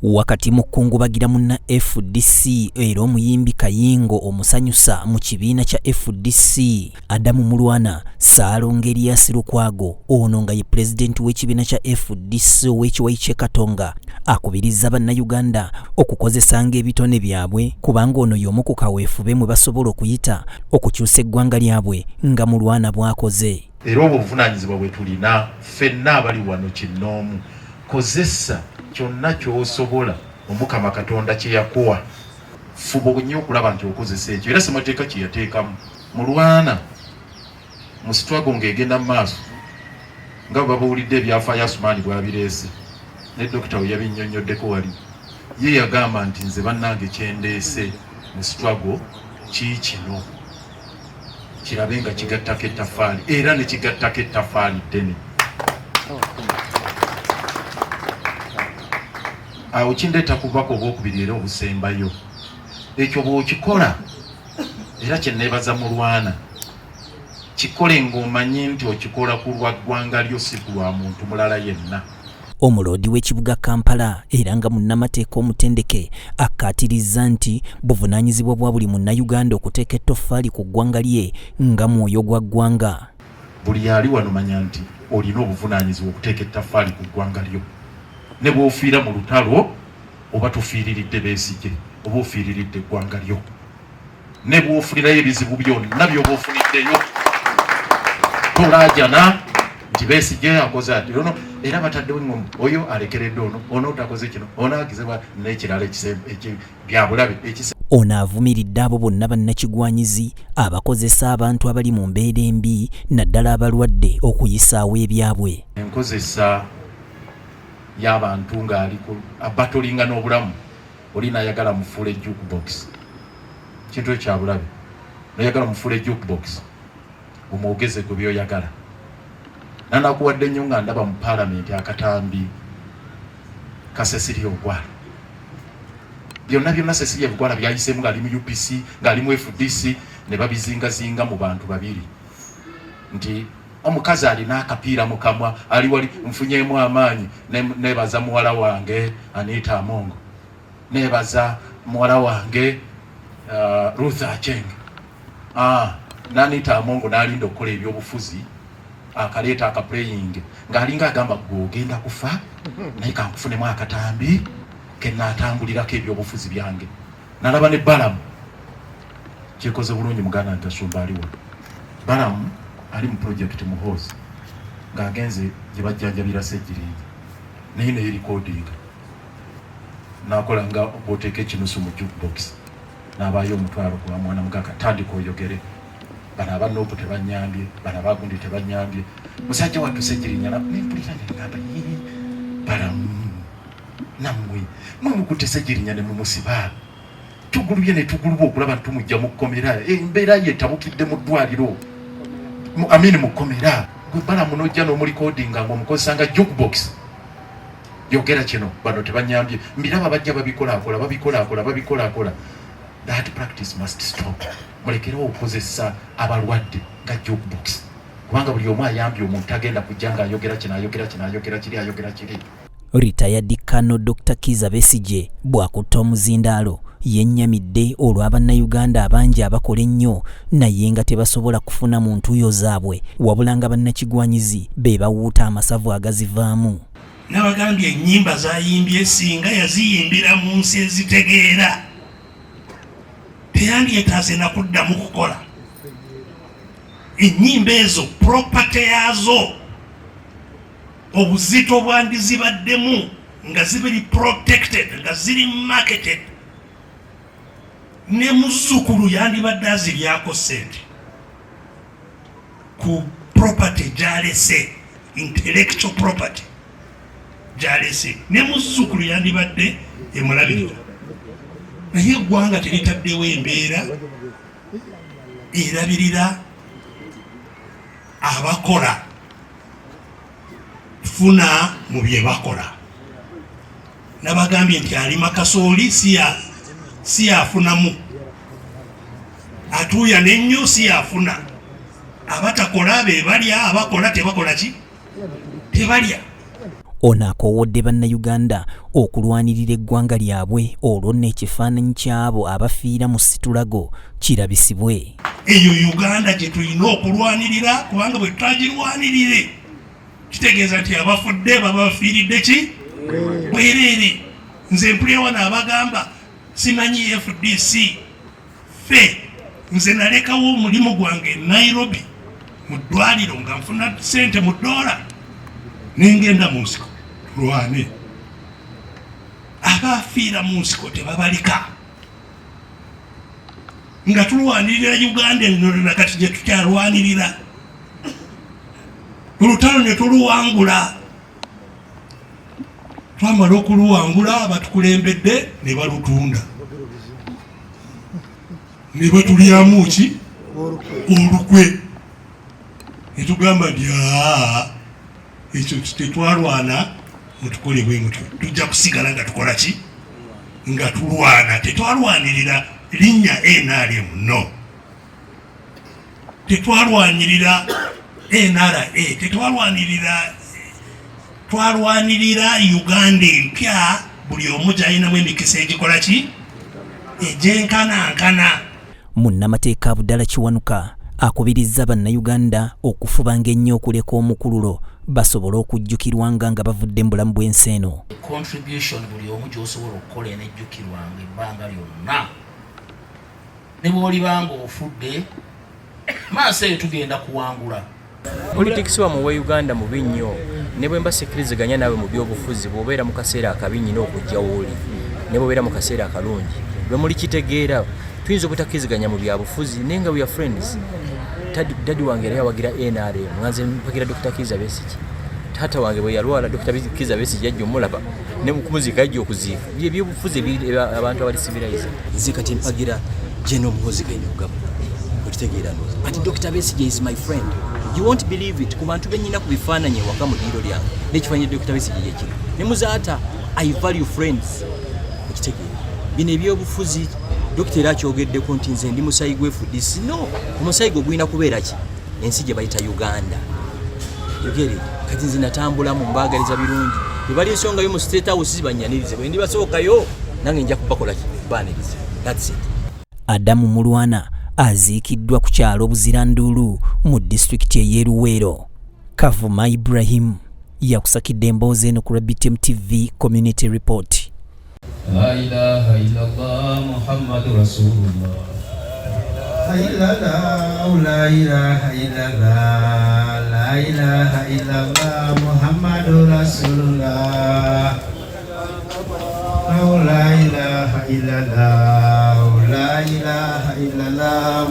Wakati mu kukungubagira munna FDC era omuyimbi Kayingo omusanyusa mu kibiina kya FDC Adamu Mulwana, Ssaalongo Erias Lukwago ono nga ye pulezidenti w'ekibiina kya FDC ow'ekiwayi ky'e Katonga akubirizza Bannayuganda okukozesanga ebitone byabwe kubanga ono y'omu ku kaweefube mwe basobola okuyita okukyusa eggwanga lyabwe nga Mulwana bw'akoze. Era obwo obuvunaanyizibwa bwe tulina ffenna abali wano kinnoomu. Kozesa kyonna ky'osobola Omukama Katonda kye yakuwa. Fuba nnyo okulaba nti okozesa ekyo era ssemateeka kye yateekamu. Mulwana mu struggle ng'egenda mu maaso nga bwe babuulidde ebyafaayo Asumaani bw'abireese ne dokita we yabinnyonnyoddeko wali, ye yagamba nti nze bannange kye ndeese mu struggle kiikino. Kirabe nga kigattako ettaffaali era ne kigattako ettaffaali ddene. Awo kindeeta ku bubaka obwokubiri era obusembayo. Ekyo bw'okikola era kye neebaza Mulwana, kikole ng'omanyi nti okikola ku lwa ggwanga lyo si ku lwa muntu mulala yenna. Omuloodi w'ekibuga Kampala era nga munnamateeka omutendeke akkaatirizza nti buvunaanyizibwa bwa buli Munnayuganda okuteeka ettoffaali ku ggwanga lye nga mwoyo gwa ggwanga. Buli ali wano manya nti olina obuvunaanyizibwa okuteeka ettaffaali ku ggwanga lyo, ne bw'ofiira mu lutalo oba tofiiriridde Besigye oba ofiiriridde eggwanga lyo, ne bw'ofunirayo ebizibu byonna by'oba ofuniddeyo tolaajana nti Besigye akoze ati ono era bataddewo eng'omu oyo alekeredde ono ono takoze kino ono agize n'ekirala byabulabe. Ono avumiridde abo bonna bannakigwanyizi abakozesa abantu abali mu mbeera embi naddala abalwadde okuyisaawo ebyabwe. Enkozesa y'abantu ng'ali abatolinga n'obulamu oli nayagala mufuule jukebox, kintu ekyabulabe, noyagala mufuule jukebox omwogeze gwe byoyagala. Nanakuwadde nnyo nga ndaba mu palamenti akatambi ka Cecilia Ogwal, byonna byonna Cecilia Ogwal byayiseemu ng'ali mu UPC ng'ali mu FDC ne babizingazinga mu bantu babiri nti omukazi alina akapiira mu kamwa ali wali nfunyeemu amaanyi, nebaza muwala wange Anita Amongo, nebaza muwala wange Ruth Acheng. N'Anita Amongo n'alinda okukola ebyobufuzi akaleeta akaplaying ng'alinga agamba gwe ogenda kufa naye kankufunemu akatambi ke naatambulirako ebyobufuzi byange. Nalaba ne Balamu kyekoze bulungi muganda wange Gashumba ali wano. Balamu ali mu project Muhoozi ng'agenze gye bajjanjabira Ssegirinya naye naye recording n'akola nga bw'oteeka ekinusu mu jukebox n'abaayo omutwalo gwa mwana mugaka tandika oyogere bano aba Nuupu tebanyambye bano abagundi tebanyambye musajja wattu Ssegirinya nempulira nengamba Balamu nammwe mumukutte Ssegirinya ne mumusiba tugulubye ne tuguluba okulaba nti tumujja mu kkomera embeera ye etabukidde mu ddwaliro amini mu kkomera gwe Balamu n'ojja n'omulikodinga ng'omukozesa nga jukebox yogera kino bano tebanyambye mbiraba bajja babikolakola babikolakola babikolakola. That practice must stop. Mulekerewo okukozesa abalwadde nga jukebox kubanga buli omu ayambye omuntu tagenda kujja nga ayogera kino ayogera kino ayogera kiri ayogera kiri. Retired Colonel Dr. Kizza Besigye bw'akutte omuzindaalo yennyamidde olwa Bannayuganda abangi abakola ennyo naye nga tebasobola kufuna mu ntuuyo zaabwe wabula nga bannakigwanyizi be bawuuta amasavu agazivaamu. Nabagambye ennyimba zayimbye singa yaziyimbira mu nsi ezitegeera teyandyetaaze na kuddamu kukola ennyimba ezo. Property yaazo obuzito bwandizibaddemu nga zibiri protected nga ziri marketed, ne muzzukulu yandibadde aziryako ssente ku property gyalese, intellectual property gyalese, ne muzzukulu yandibadde emulabirira. Naye eggwanga teritaddewo embeera erabirira abakola funa mu bye bakola. Nabagambye nti alima kasooli si yafunamu, atuuya n'ennyo si yafuna, abatakola be balya, abakola tebakola ki, tebalya. Ono akoowodde Bannayuganda okulwanirira eggwanga lyabwe olwo nno ekifaananyi ky'abo abafiira mu situlago kirabisibwe. Eyo Uganda gye tulina okulwanirira, kubanga bwe tutagirwanirire kitegeeza nti abafudde baba bafiiridde ki bwereere. Nze mpulira wano abagamba simanyi FDC ffe, nze nalekawo omulimu gwange e Nairobi mu ddwaliro nga nfuna ssente mu ddoola nengenda mu nsiko tulwane. Abafiira mu nsiko tebabalika, nga tulwanirira Uganda eno nakati gye tukyalwanirira. Olutalo ne tuluwangula, twamala okuluwangula abatukulembedde ne balutunda ne batulyamu ki olukwe, ne tugamba nti ekyo tetwalwana, mutukole bwe mutyo, tujja kusigala nga tukola ki, nga tulwana. Tetwalwanirira linnya NRM, no, tetwalwanirira NRA, tetwalwanirira, twalwanirira Uganda empya, buli omu gyalinamu emikisa egikola ki, egyenkanankana. Munnamateeka Abdallah Kiwanuka akubirizza Bannayuganda okufubanga ennyo okuleka omukululo basobole okujjukirwanga nga bavudde mu bulamu bw'ensi eno. Contribution buli omu gy'osobola okukola enejjukirwanga ebbanga lyonna ne bw'olibanga ofudde, maaso eyo tugenda kuwangula. Politics wamwe we Uganda mubi nnyo. Ne bwe mba sikkiriziganya naawe mu byobufuzi, bw'obeera mu kaseera akabi nnyina okujja w'oli, ne bw'obeera mu kaseera akalungi lwe mulikitegeera. Tuyinza obutakkiriziganya mu byabufuzi naye nga we are friends. Daddy wange yali awagira NRM nga nze mpagira Dr. Kizza Besigye. Taata wange bwe yalwala, Dr. Kizza Besigye yajja omulaba ne mukumuziika, yajja okuziika. Bye byobufuzi abantu abali civilize. Nze kati mpagira General Muhoozi Kainerugaba, okitegeera ndowooza. But Dr. Besigye is my friend. You won't believe it, ku bantu bennyina ku bifaananyi ewaka mu ddiiro lyange n'ekifaananyi Dr. Besigye yekiri ne muzaata. I value friends, okitegeera. Bino ebyobufuzi, Dokita era akyogeddeko nti nze ndi musayi gw'FDC. No, omusayi gwe gulina kubeera ki ensi gye bayita Uganda. You get it? Kati nze natambulamu, mbaagaliza birungi. Bwe bali ensongayo mu State House banyanirize, bwe ndibasookayo nange nja kubakola ki, baanirize. That's it. Adamu Mulwana aziikiddwa ku kyalo Buziranduulu mu disitulikiti ey'e Luweero. Kavuma Ibrahim yakusakidde emboozi eno ku BTM TV Community Report. La ilaha illallah Muhammadu Rasulullah. Illallah, la ilaha illallah, la ilaha illallah, Muhammadu Rasulullah. La ilaha illallah, la ilaha illallah.